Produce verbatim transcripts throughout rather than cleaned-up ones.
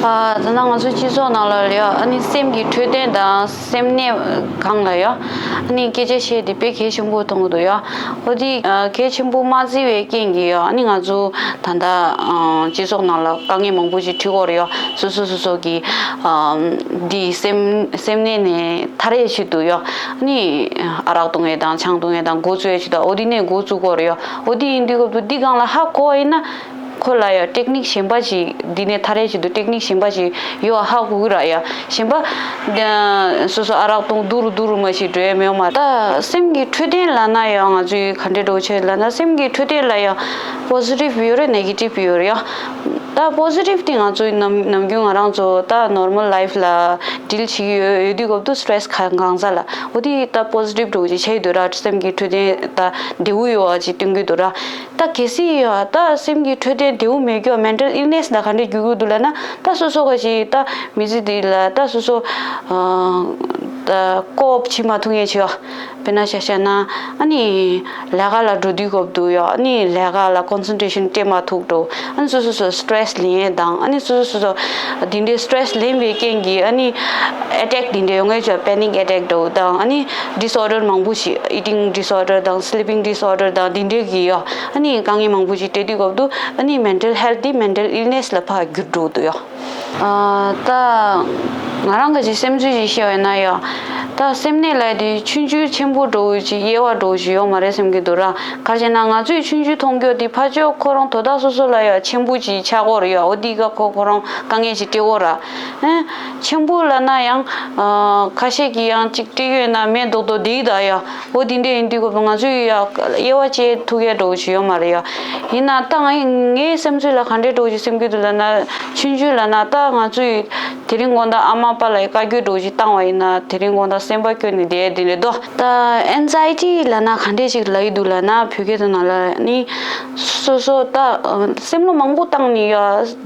ད་ལྟ་ང་ཚོའི་སྤྱི་ཚོགས་ནང་ལ་ཡ་ཨ་ནི་སེམས་ཀྱི་འཕྲོད་བསྟེན་དང་སེམས་ནད་སྒང་ལ་ཡ་ཨ་ནི་སྐད་ཆ་བཤད་དེ་དཔེ་གལ་ཆེན་པོ་མཐོང་གི་འདུག་ཡ། འོ་དེ་གལ་ཆེན་པོ་མ་བརྩི་བའི་རྐྱེན་གྱིས་ཡ་ཨ་ནི་ང་ཚོ་ད་ལྟ་སྤྱི་ཚོགས་ནང་ལ་དཀའ་ངལ་མང་པོ་ཞིག་འཕྲད་ཀྱི་ཡོད་རེད་ཡ། སོ་སོ་སོ་སོ་གི་འདི་སེམས་སེམས་ནད་ནས་ཐར་ཡས་ཆེད་དུ་ཡ་ཨ་ནི་ཨ་རག་འཐུང་ཡས་དང་ཆང་འཐུང་ཡས་དང་འགོ་བཙུགས་ཡས་ཆེད་དུ་འོ་དེ་ནས་འགོ་བཙུགས་ཀྱི་ཡོད་རེད་ཡ། འོ་དེ་ཡིན་དུས་སྐབས་དུ་འདི་སྒང་ལ་ཧ་གོ་བ་ཡིན་ན། ཁོ་ལ་ཡང་ཊེག་ནིག་གཞན་པ་ཞིག་འདི་ནས་ཐར་ཡས་ཆེད་དུ་ཊེག་ནིག་གཞན་པ་ཞིག་ཡོད་ཧ་གོ་གི་ར་ཡ། གཞན་པ་སོ་སོ་ཨ་རག་འཐུང་དུ་རུ་དུ་རུ་མ་ཞིག་འགྲོ་ཡས་མེད་མ། ད་སེམས་ཀྱི་འཕྲོད་བསྟེན་ལབ་ན་ཡང་ང་ཚོས་ག་འདྲས་འགྲོ་ཆེད་ལབ་ན་སེམས་ཀྱི་འཕྲོད་བསྟེན་ལ་ཡང་པོ་སི་ཊིབ་ཡོད་རེད་ནེ་གེ་ཊིབ་ཡོད་རེད་ཡ། ད་པོ་སི་ཊིབ་དེ་ང་ཚོའི་ནམ་ནམ་རྒྱུན་ང་རང་ཚོ་ད་ནོར་མལ་ལའིཕ་ལ་ཌིལ་བྱེད་ཀྱི་ཡོད་ཡོད་དུས་སྐབས་དུ་སི་ཊྲེ་སི་གང་གང་ས་ལ་འོ་དེ་ད་པོ་སི་ཊིབ་འགྲོ་ཅིག་བྱས་ཡོད་དུས་ར་སེམས་ཀྱི་འཕྲོད་བསྟེན་ད་བདེ་བོ་ཡོད་བ་ཅིག་སྟོན་གྱི་འདུག་ར། ད་གལ་སྲིད་ཡོད་ད་སེམས་ཀྱི་འཕྲོད་བསྟེན་བདེ་བོ་མེད་རྒྱུ་མེན་ཊལ་ཨིལ་ནེ་སི་ལ་ག་འདྲས་འགྱུར་གྱི་འདུག་ལབ་ན་ད་སོ་སོ་ག་ཞིག་ད་མི་ཚེ་འདི་ལ་ད་སོ་སོ་ད་ཀོབ་བྱེད་མ་ཐུབ་མཁན་ཆེ་བ། དཔེར་ན་ཆ་བཞག་ན་ཨ་ནི་ལས་ཀ་ལ་འགྲོ་དུས་སྐབས་དུ་ཡོད་ཨ་ནི་ལས་ཀ་ལ་ཀོན་སེན་ཊྲེ་ཤན་སྤྲད་མ་ཐུབ་འགྲོ། ཨ་ནི་སོ་སོ་སོ་སི་ཊྲེ་སི་ལེན་ཡས་དང་ཨ་ནི་སོ་སོ་སོ་སོ་འདི་འདྲའི་སི་ཊྲེ་སི་ལེན་པའི་རྐྱེན་གྱིས་ཨ་ནི་ཨེ་ཊེག་འདི་འདྲའི་ཡོང་ངེས་ཆོག་པེ་ནིག་ཨེ་ཊེག་འགྲོ་དང་ཨ་ནི་ཌིས་ཨོར་ཌར་མང་པོ་ཞིག་ཨི་ཊིང་ཌིས་ཨོར་ཌར་དང་སི་ལི་པིང་ཌིས་ཨོར་ཌར་དང་འདི་འདྲའི་གི་ཡོད། ཨ་ནི་དཀའ་ངལ་མང་པོ་ཞིག་འཕྲད་དུས་སྐབས་དུ་ཨ་ནི་མེན་ཊལ་ཧེལ་ཐི་འདི་མེན་ཊལ་ཨིལ་ནེ་སི་ལ་ཕར་འགྱུར་འགྲོ་འདུག་ཡོད། ཨ་ད་ང་རང་གི་ཅིག་སེམས་ཚོར་ཅིག་བཤད་པ་ཡིན་ན་ཡང་ད་སེམས་ནད་ལབ་དེ་ཆུང་ཆུང་ཆེན་པོ་འགྲོ་ཅིག་དབྱེ་བ་འགྲོ་ཅིག་ཡོད་མ་རེད་བསམ་གྱི་འདུག་ར། ག་རེ་བྱས་ན་ང་ཚོས་ཆུང་ཆུང་མཐོང་རྒྱུ་དེ་ཕར་ཕྱོགས་ཁོ་རང་དོ་བདག་སོ་སོ་ལ་ཡང་ཆེན་པོ་ཅིག་ཆགས་ཀྱི་ཡོད་རེད་ཡ། འོ་དེ་ག་ཁོ་ཁོ་རང་དཀའ་ངལ་ཅིག་འཕྲད་ཀྱི་ཡོད་ར། ཨ་ཆེན་པོ་ལབ་ན་ཡང་ཨ་ཁ་ཤས་ཀྱིས་ཡང་ཅིག་འཕྲད་ཡོད་ན་མེད་མདོག་མདོག་བསྡད་ཡོད་ད་ཡ། འོ་དེ་འདྲས་ཡིན་དུས་སྐབས་ང་ཚོས་ཡ་དབྱེ་བ་བཅད་ཐུབ་ཡ་འགྲོ་ཅིག་ཡོད་མ་རེད་ཡ། ཡིན་ན་ད་ང་ངའི་སེམས་ཚོར་ལ་ག་འདྲས་འགྲོ་ཅིག་སེམས་ཀྱི་འདུག་ལབ་ན་ཆུང་ཆུང་ལབ་ན་ད་ང་ཚོས་དེ་རིང་དགོང་དག་ཨ་མ་པ་ལ་བཀའ་བཀྱོན་འགྲོ་ཅིག་བཏང་བ་ཡིན་ན་དེ་རིང་དགོང་དག་སེམས་པ་སྐྱོ་ནས་བསྡད་དེ་རེད་དོ། ད་ཨེན་ཛའི་ཊི་ལབ་ན་ག་འདྲས་ཅིག་ལབ་ཡི་འདུག་ལབ་ན་བོད་སྐད་དུ་ནང་ལ་ནི་སོ་སོ་ད་སེམས་བློ་མང་པོ་བཏང་ནས་ཡ།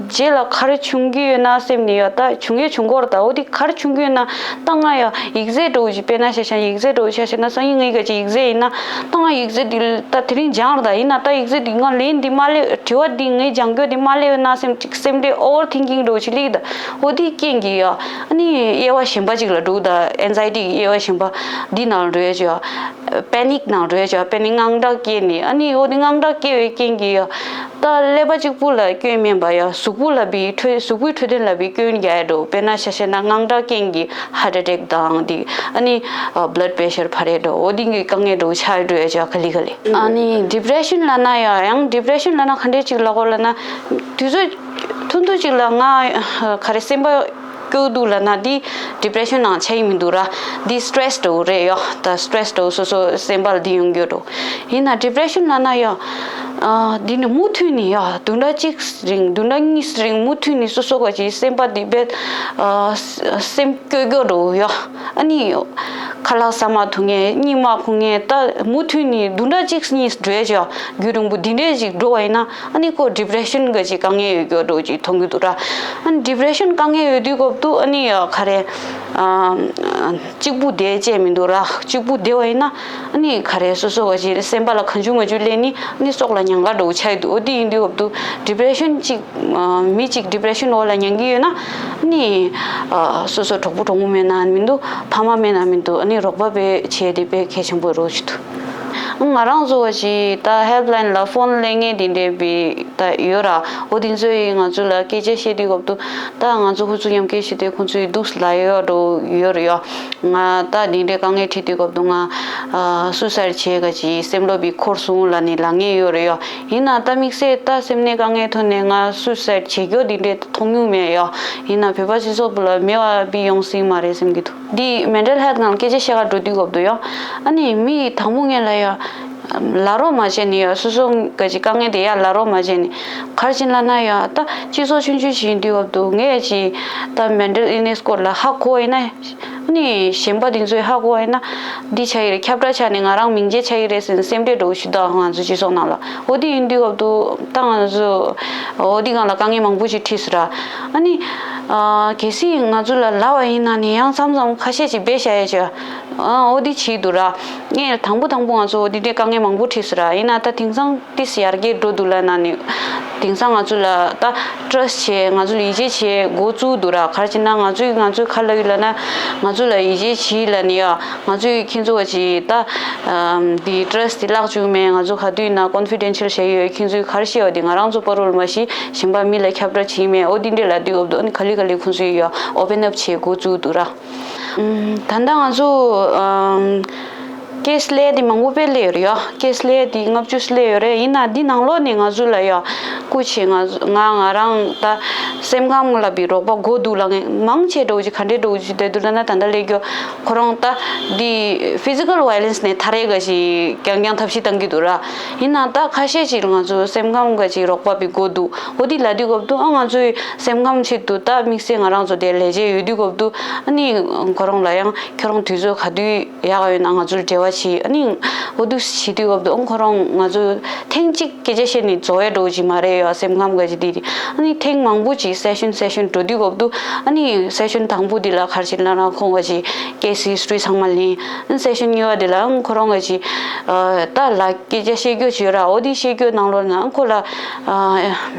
རྗེས་ལ་ག་རེ་བྱུང་གི་ཡོད་ན་སེམས་ནས་ཡ་ད་བྱུང་ཡས་བྱུང་གོ་ར་ད་འོ་དེ་ག་རེ་བྱུང་གི་ཡོད་ན་ད་ང་ཡ་ཡིག་ཚད་འགྲོ་ཅིག་དཔེར་ན་ཆ་བཞག་ཡིག་ཚད་འགྲོ་ཆ་བཞག་ན་སང་ཉིན་ངའི་ག་ཅིག་ཡིག་ཚད་ཡིན་ན་ད་ང་ཡིག་ཚད་འདི་ད་དེ་རིང་སྦྱངས་ར་ད་ཡིན་ན་ད་ཡིག་ཚད་འདི་ང་ལན་འདི་མ་སླེབས་དྲི་བ་འདི་ངས་སྦྱང་རྒྱུ་འདི་མ་སླེབས་ཡོད་ན་སེམས་ཅིག་སེམས་ཁྲལ་ཨོ་ཝར་ཐིང་ཀིང་འགྲོ་ཅིག་སླེབས་ད་འོ་དེ་རྐྱེན་གྱིས་ཡ་ཨ་ནི་དབྱེ་བ་གཞན་པ་ཅིག་ལ་འགྲོ་ད་ཨེན་ཛའི་ཊི་གི་དབྱེ་བ་གཞན་པ་འདི་ནང་འགྲོ་ཡ་ཅིག་ཡ། པེ་ནིག་ནང་འགྲོ་ཡ་ཅིག་པེ་ནིག་དངངས་སྐྲག་སྐྱེས་ནས་ཨ་ནི་འོ་དེ་དངངས་སྐྲག་སྐྱེ་བའི་རྐྱེན་གྱིས་ཡ། ད་ཀླད་པ་གཅིག་པུ་ལ་སྐྱོན་མིན་པ་ཡ་གཟུགས་པོ་ལ་བི་འཕྲོད་གཟུགས་པོའི་འཕྲོད་བསྟེན་ལ་བི་སྐྱོན་རྒྱག་ཡ་འགྲོ་དཔེར་ན་ཆ་བཞག་ན་དངངས་སྐྲག་རྐྱེན་གྱིས་ཧར་ཊི་ཨེ་ཊེག་དང་དེ་ཨ་ནི་བྷི་ལཌ་པེ་ཤར་འཕར་ཡ་འགྲོ་འོ་དེ་གི་དཀའ་ངལ་འགྲོ་ཆགས་འགྲོ་ཡ་ཅིག་ག་ལེ་ག་ལེ། ཨ་ནི་ཌི་པི་རེ་ཤན་ལབ་ན་ཡ་ཡང་ཌི་པི་རེ་ཤན་ལབ་ན་ག་འདྲས་ཅིག་ལབ་དགོས་ལབ་ན་དུས་ཚོད་ཐུང་ཐུང་ཅིག་ལ་ང་ག་རེ་སེམས་པ་སྐྱོ་འདུག་ལབ་ན་འདི་ཌི་པི་རེ་ཤན་ནང་ཆ་ཡི་མི་འདུག་ར། འདི་སི་ཊྲེ་སི་འདྲ་བོ་རེད་ཡོ། ད་སི་ཊྲེ་སི་འདྲ་བོ་སོ་སོ་སེམས་པ་ལ་འདི་ཡོང་རྒྱུ་འདྲ་བོ། ཡིན་ན་ཌི་པི་རེ་ཤན་ལབ་ན་ཡོ། ཨ་འདི་ནི་མུ་མཐུད་ནས་ཡོ། བདུན་ཕྲག་གཅིག་རིང་བདུན་ཕྲག་གཉིས་རིང་མུ་མཐུད་ནས་སོ་སོ་ག་ཅིག་སེམས་པ་འདི་བས་ཨ་སེམས་སྐྱོ་སྐྱོ་འདྲ་བོ་ཡོ། ཨ་ནི་ཁ་ལག་ཟ་མ་ཐུབ་མཁན་གཉིད་མ་ཁུག་མཁན་ད་མུ་མཐུད་ནས་བདུན་ཕྲག་གཅིག་གཉིས་འགྲོ་ཡ་ཅིག་ཡོ། རྒྱུན་རིང་པོ་འདི་འདྲས་ཅིག་འགྲོ་བ་ཡིན་ན། ཨ་ནི་ཁོ་ཌི་པི་རེ་ཤན་ག་ཅིག་དཀའ་ངལ་ཡོད་རྒྱུ་འདྲ་བོ་ཅིག་མཐོང་གི་འདུག་ར། ཨ་ནི་ཌི་པི་རེ་ཤན་དཀའ་ངལ་ཡོད་དུས་སྐབས་དུ་ཨ་ནི་ཡ་ག་རེ་ཨ་གཅིག་པུ་བསྡད་ཅེས་མི་འདུག་ར། གཅིག་པུ་བསྡད་པ་ཡིན་ན་ཨ་ནི་ག་རེ་སོ་སོ་ག་ཅིག་སེམས་པ་ལ་གང་བྱུང་མ་བྱུང་སླེབས་ནི་ཨ་ནི་སྲོག་ལ་ཉེན་ཁ་འདྲ་བོ་ཆགས་ཀྱི་འདུག་འོ་དེ་ཡིན་དུས་སྐབས་དུ་ཌི་པི་རེ་ཤན་གཅིག་མི་གཅིག་ཌི་པི་རེ་ཤན་འོག་ལ་མྱང་གི་ཡོད་ན་ཨ་ནི་སོ་སོ་གྲོགས་པོ་གྲོགས་མོ་མེད་ན་མི་འདུག་ཕ་མ་མེད་ན་མི་འདུག་ཨ་ནི་རོགས་པ་དཔེ་བྱས་ཏེ་དཔེ་གལ་ཆེན་པོ་རེད་ཞུ་འདུག་ང་རང་ཚོ་བ་ཞིག་ད་ཧེལ་པ་ལའིན་ལ་ཕོན་ལེན་མཁན་དེ་འདྲས་པའི་ད་ཡོད་ར། འོ་དེ་ཚོ་ཡིས་ང་ཚོ་ལ་སྐད་ཆ་བཤད་དུས་སྐབས་དུ་ད་ང་ཚོ་ཧུ་ཚུ་ཡམ་སྐད་བཤད་དུས་ཁོང་ཚོ་ཡི་སྡུག་ལ་ཡོད་འགྲོ་ཡོད་ར་ཡོ། ང་ད་དེ་འདྲས་དཀའ་ངལ་འཕྲད་དུས་སྐབས་དུ་ང་སུ་སའིཌ་བྱེད་ག་ཅིག་སེམས་ལོ་བི་འཁོར་སོང་ལ་ནི་ལ་ངེས་ཡོད་ར་ཡོ། ཡིན་ན་ད་དམིགས་བསལ་ད་སེམས་ནད་དཀའ་ངལ་ཐོན་ནས་ང་སུ་སའིཌ་བྱེད་རྒྱུ་དེ་འདྲས་མཐོང་མྱོང་མེད་ཡོ། ཡིན་ན་བོད་པ་སྤྱི་ཚོགས་པོ་ལ་མེད་པ་བི་ཡོང་སྲིད་མ་རེད་བསམ་གྱི་འདུག་འདི་མེན་ཊལ་ཧེལ་ཐི་ནང་སྐད་ཆ་བཤད་ག་འགྲོ་དུས་སྐབས་དུ་ཡོ། ཨ་ནི་མི་དང་པོ་ངེད་ལ་ཡ་ལབ་རོགས་མ་བྱས་ནས་ཡ་སོ་སོ་ག་ཅིག་དཀའ་ངལ་དེ་ཡ་ལབ་རོགས་མ་བྱས་ནས་ག་རེ་བྱས་ལབ་ན་ཡ་ད་སྤྱི་ཚོགས་ཆུང་ཆུང་ཞིག་ཡིན་དུས་སྐབས་དུ་ངས་ཅིག་ད་མེན་ཊལ་ཨིལ་ནེ་སི་སྐོར་ལ་ཧ་གོ་བ་ཡིན་ན་ཨ་ནི་གཞན་པ་དེ་ཚོས་ཧ་གོ་བ་ཡིན་ན་འདི་ཆགས་ཀྱི་རེད། ཁྱབ་བསྒྲགས་ཆགས་ནས་ང་རང་མིང་ཆད་ཆགས་ཀྱི་རེད་ཟེར་ནས་སེམས་ཁྲལ་འདྲ་བོ་ཞིག་འདུག་ང་ཚོ་སྤྱི་ཚོགས་ནང་ལ། འོ་དེ་ཡིན་དུས་སྐབས་དུ་ད་ང་ཚོ་འོ་དེ་སྒང་ལ་དཀའ་ངལ་མང་པོ་ཞིག་འཕྲད་སོང་ར། ཨ་ནི་ཨ་གལ་སྲིད་ང་ཚོ་ལ་ལབ་པ་ཡིན་ན་ནི་ཡང་མཚམས་མཚམས་ཁ་ཤས་ཅིག་སྦས་བཞག་ཡས་ཅིག་ཨ་འོ་དེ་བྱེད་འདུག་ར། ངས་དང་པོ་དང་པོ་ང་ཚོ་འོ་དེ་འདྲའི་དཀའ་ངལ་མང་པོ་འཕྲད་སོང་ར། ཡིན་ན་ད་དེང་སང་ཏིས་ཡར་རྒྱས་འགྲོ་འདུག་ལབ་ན་ནི་ དེང་སང་ང་ཚོ་ལ་ད་ཊྲས་བྱས། ང་ཚོ་ལ་ཡིད་ཆེས་བྱས་འགོ་བཙུགས་འདུག་ར། ག་རེ་བྱས་ན་ང་ཚོས་ང་ཚོའི་ཁ་ལ་ཡོད་ལབ་ན། ང་ཚོ་ལ་ཡིད་ཆེས་བྱས་ལབ་ནས་ཡ། ང་ཚོས་ཁྱེད་ཚོ་བ་ཅིག་ད་ཨམ་འདི་ཊྲས་འདི་བརླག་བཅུག་མེད། ང་ཚོ་ག་དུས་ན་ཀོན་ཕི་ཌེན་ཤལ་བྱས་ཡོད། ཁྱེད་ཚོས་ག་རེ་བཤད་པ་དེ་ང་རང་ཚོ་པ་རོལ་མ་གཞི་གཞན་པ་མི་ལ་ཁྱབ་བསྒྲགས་བྱེད་མེད། འོ་འདི་འདྲས་ལབ་དུས་སྐབས་དུ་ཨ་ནི་ག་ལེ་ག་ལེ་ཁོང་ཚོས་ཡ་ཨོ་པན་ཨབ་བྱས་འགོ་བཙུགས་འདུག་ར། ཨམ་ད་ལྟ་ང་ཚོ་ཨམ་ཀེ་སི་སླེབས་དེ་མང་པོ་དཔེ་སླེབས་ཡོད་རེད་ཡ། ཀེ་སི་སླེབས་དེ་ལྔ་བཅུ་སླེབས་ཡོད་རེད། ཡིན་ན་འདི་ནང་ལོགས་ནས་ང་ཚོ་ལ་ཡ་སྐུ་མཁྱེན། ང་ང་ང་རང་ད་སེམས་ཁམས་ལ་བའི་རོགས་པ་དགོས་འདུག་ལབ་མཁན་མང་ཆེ་འདྲ་བོ་ཅིག་ག་འདྲས་འདྲ་བོ་ཅིག་བསྡད་འདུག་ལབ་ན། ད་ལྟ་སླེབས་རྒྱུ་ཁོ་རང་ད་འདི་ཕི་ཛི་ཀལ་ཝ་ཡོ་ལེན་སི་ནས་ཐར་ཡས་ག་ཞིག་རྐྱང་རྐྱང་ཐབས་ཤེས་བཏང་གི་འདུག་ར། ཡིན་ན་ད་ཁ་ཤས་ཅིག་ང་ཚོ་སེམས་ཁམས་ག་ཅིག་རོགས་པ་བའི་དགོས་འདུག་འོ་འདི་ལབ་དུས་སྐབས་དུ་ཨ་ང་ཚོའི་སེམས་ཁམས་ཆེད་དུ་ད་དམིགས་བསལ་ང་རང་ཚོ་དེ་ལས་བྱེད་ཡོད་དུས་སྐབས་དུ་ཨ་ནི་ཁོ་རང་ལ་ཡང་ཁྱོད་རང་དུས་ཚོད་ག་དུས་ཡག་ཡོད་ན་ང་ཚོར་འབྲེལ་བ་བྱེད། ཨ་ནི་འོ་འདུག་བྱེད་དུས་སྐབས་དུ་ཨང་ཁོ་རང་ང་ཚོ་ཐེངས་གཅིག་སྐད་ཆ་བཤད་ནས་རྫོགས་ཡ་འགྲོ་གི་མ་རེད་ཡ། སེམས་ཁམས་ག་ཅིག་དེ་རེད། ཨ་ནི་ཐེངས་མང་པོ་ཅིག་སེ་ཤན་སེ་ཤན་འགྲོ་དུས་སྐབས་དུ་ཨ་ནི་སེ་ཤན་དང་པོ་དེ་ལ་ག་རེ་བྱེད་ལབ་ན་ཁོང་ག་ཅིག་ཀེ་སི་ཧིས་ཊོ་རི་ཚང་མ་ལེན། ཨ་ནི་སེ་ཤན་གཉིས་པ་དེ་ལ་ཨང་ཁོ་རང་ག་ཅིག་ཨ་ད་ལ་སྐད་ཆ་བཤད་རྒྱུ་བྱོས་ར། འོ་དེ་བཤད་རྒྱུ་ནང་ལོགས་ན་ཨང་ཁོ་ལ་ཨ་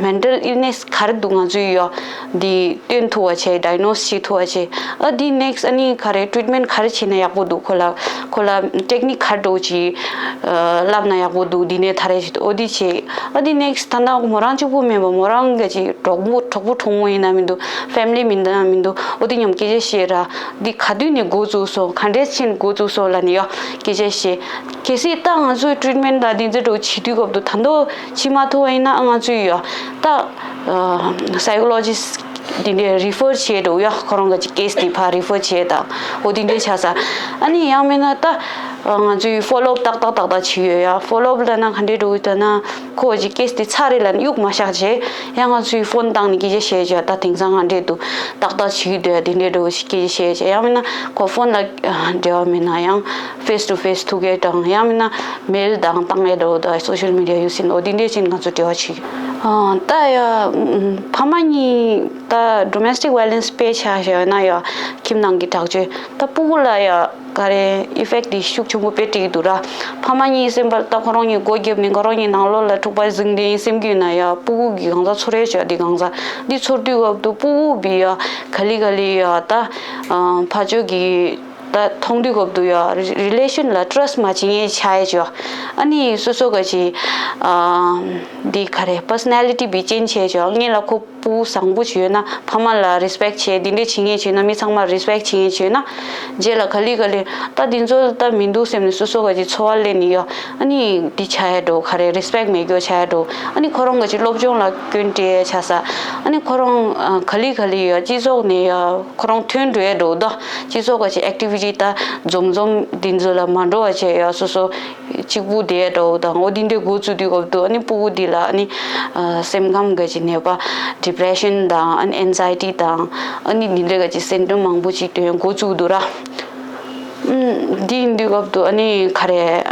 མེན་ཊལ་ཨིལ་ནེ་སི་ག་རེ་འདུག་ང་ཚོའི་ཡ་འདི་སྟོན་ཐུབ་པ་བྱས། ཌའི་གནོ་སི་བྱེད་ཐུབ་པ་བྱས། ཨ་འདི་ནེག་སི་ཊི་ཨ་ནི་ག་རེ་ཊི་རིཊ་མེན་ཊི་ག་རེ་བྱས་ན་ཡག་པོ་འདུག་ཁོ་ལ་ཁོ་ལ་ཊེག་ནིག་ག་རེ་འདྲ་བོ་ཅིག་ཨ་བསླབ་ན་ཡག་པོ་འདུག་འདི་ནས་ཐར་ཡས་བྱེད་འོ་འདི་བྱས། ཨ་འདི་ནེག་སི་ཊི་ད་ལྟ་མོ་རང་གཅིག་པུ་མིན་པ་མོ་རང་ག་ཅིག་གྲོགས་པོ་གྲོགས་པོ་གྲོགས་མོ་ཡིན་ན་མི་འདུག་ཕེ་མི་ལི་མིན་ན་མི་འདུག་འོ་འདི་མཉམ་སྐད་ཆ་བཤད་ར། འདི་ག་དུས་ནས་འགོ་བཙུགས་སོང་། ག་འདྲས་ཕྱིན་འགོ་བཙུགས་སོང་ལབ་ནས་ཡ་སྐད་ཆ་བཤད། གལ་སྲིད་ད་ང་ཚོའི་ཊི་རིཊ་མེན་ཊི་དང་འདི་ཚོ་འདྲ་བོ་བྱེད་དུས་སྐབས་དུ་ད་དུང་བྱེད་མ་ཐུབ་པ་ཡིན་ན་ཨ་ང་ཚོའི་ཡ་ད་སའི་ཀོ་ལོ་ཇི་སི་ཊི་འདི་འདྲའི་རི་ཕར་བྱས་འགྲོ་ཡ། ཁོ་རང་ག་ཅིག་ཀེ་སི་དེ་ཕར་རི་ཕར་བྱས་དང་འོ་དེ་འདྲའི་ཆགས་ས། ཨ་ནི་ཡང་མིན་ན་ད་ང་ཚོའི་ཕོ་ལོ་ཨབ་ཏག་ཏག་ཏག་ཏག་བྱེད་ཡོད་ཡ། ཕོ་ལོ་ཨབ་ལབ་ན་ག་འདྲའི་འགྲོ་ཡོད་ད་ན་ཁོ་ཅིག་ཀེ་སི་དེ་ཚར་རེད་ལབ་ནས་གཡུག་མ་བཞག་བྱས། ཡང་ང་ཚོའི་ཕོན་བཏང་ནས་སྐད་ཆ་བཤད་བྱས། ད་དེང་སང་ག་འདྲའི་འདུག་ཏག་ཏག་བྱེད་ཀྱི་འདུག་ཡ། དེ་འདྲའི་འགྲོ་སྐད་ཆ་བཤད་བྱས། ཡང་མིན་ན་ཁོ་ཕོན་ལ་འབྲེལ་བ་མེད་ན་ཡང་ཕེ་སི་ཊུ་ཕེ་སི་ཐུག་གེ་དང་ཡང་མིན་ན་མེལ་དང་བཏང་ཡས་འགྲོ་ད་སོ་ཤལ་མི་ཌི་ཡ་ཡུ་སི་ཨིན་འོ་དེ་འདྲའི་ཕྱིན་ང་ཚོ་འབྲེལ་བ་བྱེད་ཀྱི། ཨ་ད་ཡ་ཕ་མ་གཉིས་ད་ཌོ་མེ་སི་ཊིག་ཝ་ཡོ་ལེན་སི་དཔེ་ཆ་བཞག་ན་ཡ་ཁྱིམ་ནང་གི་དྲག་སྤྱོད་ད་སྤུ་གུ་ལ་ཡ་ག་རེ་ཨི་ཕེག་ཊི་དེ་ཤུགས་ཆེན་པོ་དཔེ་སྤྲད་ཀྱི་འདུག་ར། ཕ་མ་གཉིས་སེམས་པ་ད་ཁོ་རང་གཉིས་སྒོ་བརྒྱབ་ནས་ཁོ་རང་གཉིས་ནང་ལོགས་ལ་འཁྲུག་པ་ཟིང་དེ་སེམས་རྒྱུད་ན་ཡ་སྤུ་གུ་གི་གང་ཟག་ཚོར་ཡས་བྱ་དེ་གང་ཟག་འདི་ཚོར་དུས་སྐབས་དུ་སྤུ་གུ་བི་ཡ་ག་ལི་ག་ལི་ཡ་ད་ཕ་ཆོས་ཀྱི་ད་མཐོང་དུས་སྐབས་དུ་ཡ་རི་ལེ་ཤན་ལ་ཊྲས་མ་བྱེད་ངེས་ཆགས་ཡས་བྱ། ཨ་ནི་སོ་སོ་ག་ཅི་འདི་ག་རེ་པར་སོ་ན་ལི་ཊི་བི་ཅེན་ཇི་བྱ་ངེས་ལ་ཁོ། སྤུ་གུ་བཟང་པོ་ཅིག་ཡོད་ན་ཕ་མ་ལ་རེ་སི་པེག་ཊི་བྱེད། འདི་འདྲས་བྱེད་མཁན་ཅིག་ཡོད་ན་མི་ཚང་མར་རེ་སི་པེག་ཊི་བྱེད་མཁན་ཅིག་ཡོད་ན་རྗེས་ལ་ག་ལེ་ག་ལེ་ད་འདི་ཚོ་ད་མི་འདུག་སེམས་ནས་སོ་སོ་ག་ཅིག་འཚོ་བ་ལེན་ནི་ཡོད། ཨ་ནི་འདི་ཆགས་ཡ་འགྲོ་ག་རེ་རེ་སི་པེག་ཊི་མེད་རྒྱུ་ཆགས་ཡ་འགྲོ། ཨ་ནི་ཁོ་རང་ག་ཅིག་སློབ་སྦྱོང་ལ་སྐྱོན་སྤྲད་ཡ་ཆགས་ས། ཨ་ནི་ཁོ་རང་ག་ལེ་ག་ལེ་ཡ་སྤྱི་ཚོགས་ནས་ཡ་ཁོ་རང་ཐོན་འགྲོ་ཡ་འགྲོ་ད་སྤྱི་ཚོགས་ག་ཅིག་ཨེག་ཊི་བི་ཊི་ད་འཛོམས་འཛོམས་འདི་ཚོ་ལ་མ་འགྲོ་བ་བྱས་ཡ་སོ་སོ། གཅིག་པུ་བསྡད་འགྲོ་དང་འོ་འདི་འདྲའི་འགོ་བཙུགས་དུས་སྐབས་དུ་ཨ་ནི་སྤུ་གུ་འདི་ལ་ཨ་ནི་ཨ་སེམས་ཁམས་ག་ཅིག་ནད་པ་ཌི་པི་རེ་ཤན་དང་ཨ་ནི་ཨེན་ཛའི་ཊི་དང་ཨ་ནི་འདི་འདྲའི་ག་ཅིག་སིམ་ཊམ་མང་པོ་ཅིག་ཐོན་འགོ་བཙུགས་འདུག་ར། ཨམ་འདི་ཡིན་དུས་སྐབས་དུ་ཨ་ནི་ག་རེ་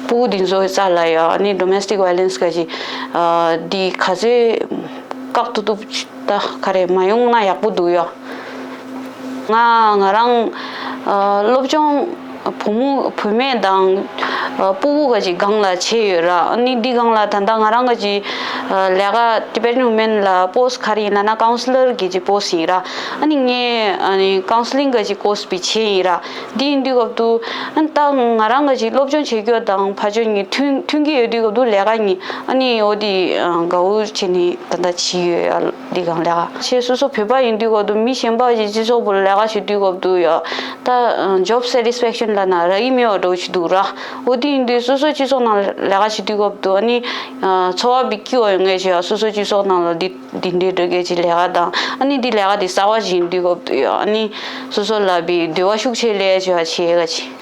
སྤུ་གུ་འདི་ཚོའི་རྩ་ལ་ཡ་ཨ་ནི་ཌོ་མེ་སི་ཊིག་ཝ་ཡོ་ལེན་སི་ག་ཅིག་ཨ་འདི་ག་ཚོད་བཀག་ཏུ་ཐུབ་ད་ག་རེ་མ་ཡོང་ན་ཡག་པོ་འདུག་ཡ། ང་ང་རང་ཨ་སློབ་སྦྱོང་བུ་མོ་བུད་མེད་དང་ཨ་སྤུ་གུ་ག་ཅིག་སྒང་ལ་བྱས་ཡོད་ར། ཨ་ནི་འདི་སྒང་ལ་ད་ལྟ་ང་རང་ག་ཅིག་ཨ་ལས་ཀ་ཊི་བེ་ཊན་ཝུ་མེན་ལ་པོ་སི་ཊི་ག་རེ་ཡིན་ལབ་ན་ཀའུན་སི་ལར་གི་ཅིག་པོ་སི་ཊི་ཡིན་ར། ཨ་ནི་ངས་ཨ་ནི་ཀའུན་སི་ལིང་ག་ཅིག་ཀོར་སི་བི་བྱས་ཡིན་ར། འདི་ཡིན་དུས་སྐབས་དུ་ཨ་ནི་ད་ང་རང་ག་ཅིག་སློབ་སྦྱོང་བྱེད་རྒྱུ་དང་ཕ་ཆོས་གཉིས་མཐུན་མཐུན་གྱི་ཡོད་དུས་སྐབས་དུ་ལས་ཀ་གཉིས་ཨ་ནི་འོ་དེ་ཨ་དགའ་བོ་བྱས་ནས་ད་ལྟ་བྱས་ཡོད་ཡ། འདི་གང་ལས་ཀ་བྱས་སོ་སོ་བོད་པ་ཡིན་དུས་སྐབས་དུ་མི་གཞན་པ་ཞིག་སྤྱི་ཚོགས་བུ་ལས་ཀ་བྱེད་དུས་སྐབས་དུ་ཡ་ད་ཇོབ་སེ་ཊི་སི་ཕེག་ཤན་ལབ་ན་རག་གི་མེད་པ་འདྲ་བོ་ཞིག་འདུག་ར། འོ་དེ་ཡིན་དུས་སོ་སོ་སྤྱི་ཚོགས་ནང་ལས་ཀ་བྱེད་དུས་སྐབས་དུ་ཨ་ནི་ཚོར་བ་བི་སྐྱིད་པ་ཡོང་ངེས་ཞེས་སོ་སོ་སྤྱི་ཚོགས་ནང་ལ་འདི་འདི་འདྲའི་འདྲ་གས་ཀྱི་ལས་ཀ་དང་ཨ་ནི་འདི་ལས་ཀ་འདི་གསར་བ་ཞིག་ཡིན་དུས་སྐབས་དུ་ཡ་ཨ་ནི་སོ་སོ་ལ་བི་འདོད་པ་ཤུགས་ཆེ་ལས་ཞེས་བྱེད་ཡ་ག་ཅི།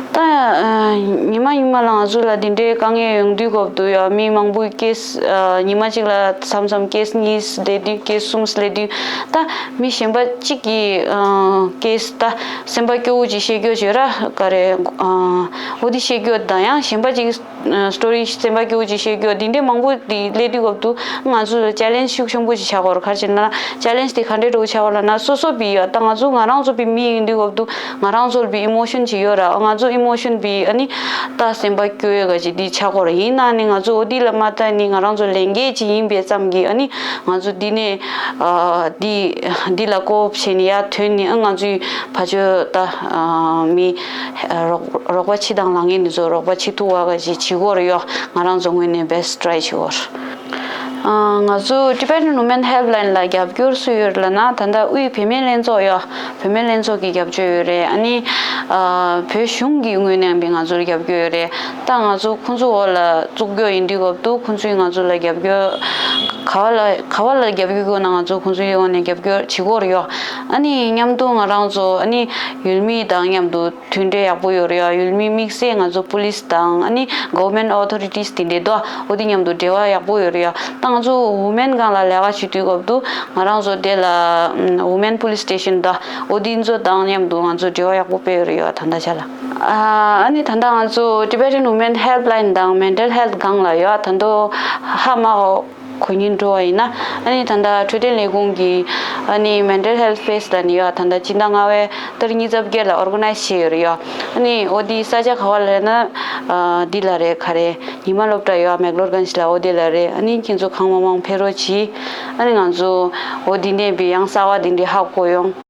ད་ཨ་ཉི་མ་ཉི་མ་ལ་ང་ཚོ་ལ་འདི་འདྲའི་དཀའ་ངལ་ཡོང་དུས་སྐབས་དུ་ཡ་མི་མང་པོའི་ཀེ་སི་ཨ་ཉི་མ་གཅིག་ལ་མཚམས་མཚམས་ཀེ་སི་གཉིས་སླེབས་དུས་ཀེ་སི་གསུམ་སླེབས་དུས་ད་མི་གཞན་པ་གཅིག་གིས་ཨ་ཀེ་སི་ད་སེམས་པ་སྐྱོ་བོ་ཅིག་བཤད་རྒྱུ་བྱོས་ར་ག་རེ་ཨ་འོ་དེ་བཤད་རྒྱུ་དང་ཡང་གཞན་པ་གཅིག་སི་ཊོ་རི་སེམས་པ་སྐྱོ་བོ་ཅིག་བཤད་རྒྱུ་འདི་འདྲའི་མང་པོ་འདི་སླེབས་དུས་སྐབས་དུ་ང་ཚོ་ལ་ཅེ་ལེན་ཇི་ཤུགས་ཆེན་པོ་ཅིག་ཆགས་ཀྱི་ཡོད་རེད། ག་རེ་བྱས་ན་ཅེ་ལེན་ཇི་དེ་ག་འདྲས་འདྲ་བོ་ཆགས་ཀྱི་ཡོད་ལབ་ན་སོ་སོ་བི་ཡ་ད་ང་ཚོ་ང་རང་ཚོ་བི་མི་ཡིན་དུས་སྐབས་དུ་ང་རང་ཚོ་ལ་བི་ཨི་མོ་ཤན་ཅིག་ཡོད་ར། ང་ཚོ་ཨི་མོ་ ཨི་མོ་ཤོན་པའི་ཨ་ནི་ད་སེམས་པ་སྐྱོ་ཡོད་ག་ཅིག་འདི་ཆགས་ཀྱི་ཡོད་རེད། ཡིན་ན་ནི་ང་ཚོ་འོ་འདི་ལ་མ་ལྟ་ནི་ང་རང་ཚོ་ལས་འགན་ཅིག་ཡིན་པའི་ཙམ་གྱིས་ཨ་ནི་ང་ཚོ་འདི་ནས་ཨ་འདི་འདི་ལ་ཀོ་བྱས་ནས་ཡར་ཐོན་ནས་ཨ་ང་ཚོའི་ཕ་ཆོས་ད་ཨ་མི་རོགས་རོགས་པ་བྱེད་དང་ལངས་ངེས་འདི་ཚོ་རོགས་པ་བྱེད་ཐུབ་པ་ག་ཅིག་བྱེད་ཀྱི་ཡོད་རེད་ཡོ། ང་རང་ཚོ་ངོས་ནས་best try བྱེད་ཀྱི་ཡོད་རེད། ང་ཚོ་Tibetan Women Helpline ལ་རྒྱབ་སྐྱོར་སུ་ཡོད་ལབ་ན། ད་ལྟ་དབུས་བུད་མེད་ལྷན་ཚོགས་ཡོད། བུད་མེད་ལྷན་ཚོགས་ཀྱི་རྒྱབ་སྐྱོར་ཡོད་རེད། ཨ་ནི་བོད་གཞུང་གི་ངོས་ནས་ཡང་ང་ཚོར་རྒྱབ་སྐྱོར་ཡོད་རེད། ད་ང་ཚོ་ཁོང་ཚོ་འོག་ལ་བཙུགས་རྒྱུ་ཡིན་དུས་སྐབས་དུ་ཁོང་ཚོས་ང་ཚོ་ལ་རྒྱབ་སྐྱོར་ག་བ་ལ་ག་བ་ལ་རྒྱབ་སྐྱོར་དགོས་ན་ང་ཚོ་ཁོང་ཚོའི་འོག་ནས་རྒྱབ་སྐྱོར་བྱེད་ཀྱི་ཡོད་རེད་ཡོ། ཨ་ནི་མཉམ་དུ་ང་རང་ཚོ་ཨ་ནི་ཡུལ་མི་དང་མཉམ་དུ་མཐུན་འབྲེལ་ཡག་པོ་ཡོད་རེད་ཡ། ཡུལ་མི་དམིགས་བསལ་ང་ཚོ་police དང་ཨ་ནི་government authorities དེ་འདྲས་དོ་འོ་དེ་མཉམ་དུ་འབྲེལ་བ་ཡག་པོ་ཡོད་རེད་ཡ། ད་ང་ཚོ་women སྒང་ལ་ལས་ཀ་བྱེད་དུས་སྐབས་དུ་ང་རང་ཚོ་དེ་ལ་women police station དོ་འོ་དེ་ཚོ་དང་མཉམ་དུ་ང་ཚོ་འབྲེལ་བ་ཡག་པོ་སྤེལ་ཡོད་རེད་ཡ། ད་ལྟ་ཆ་ལ་ཨ་ནི་ད་ལྟ་ང་ཚོ་Tibetan Women Helpline དང་mental health སྒང་ལ་ཡ་ད་ལྟ་ཧ་མ་གོ་གོ་སྙིང་འགྲོ་བ་ཡིན་ན། ཨ་ནི་ད་ལྟ་འཕྲོད་བསྟེན་ལས་ཁུངས་ཀྱི་ཨ་ནི་mental health fest ལ་ནི་ཡོད། ད་ལྟ་སྤྱི་ཟླ་ལྔ་པའི་ཏ་རིག་ཉི་ཤུ་རྩ་བརྒྱད་ལ་organize བྱས་ཡོད་རེད་ཡོད། ཨ་ནི་འོ་དེ་ས་ཆ་ག་བ་ལ་ན་ཨ་འདི་ལ་རེད། ག་རེ་ཉི་མ་སློབ་གྲྭ་ཡོད་མེག་ལོར་གྷན་ཇི་ལ་འོ་དེ་ལ་རེད། ཨ་ནི་ཁྱེད་ཚོ་གང་མང་མང་ཕེབས་རོགས་གྱིས། ཨ་ནི་ང་ཚོ་འོ་དེ་ནས་བི་ཡང་གསར་བ་དེ་འདྲའི་ཧ་གོ་ཡོང་།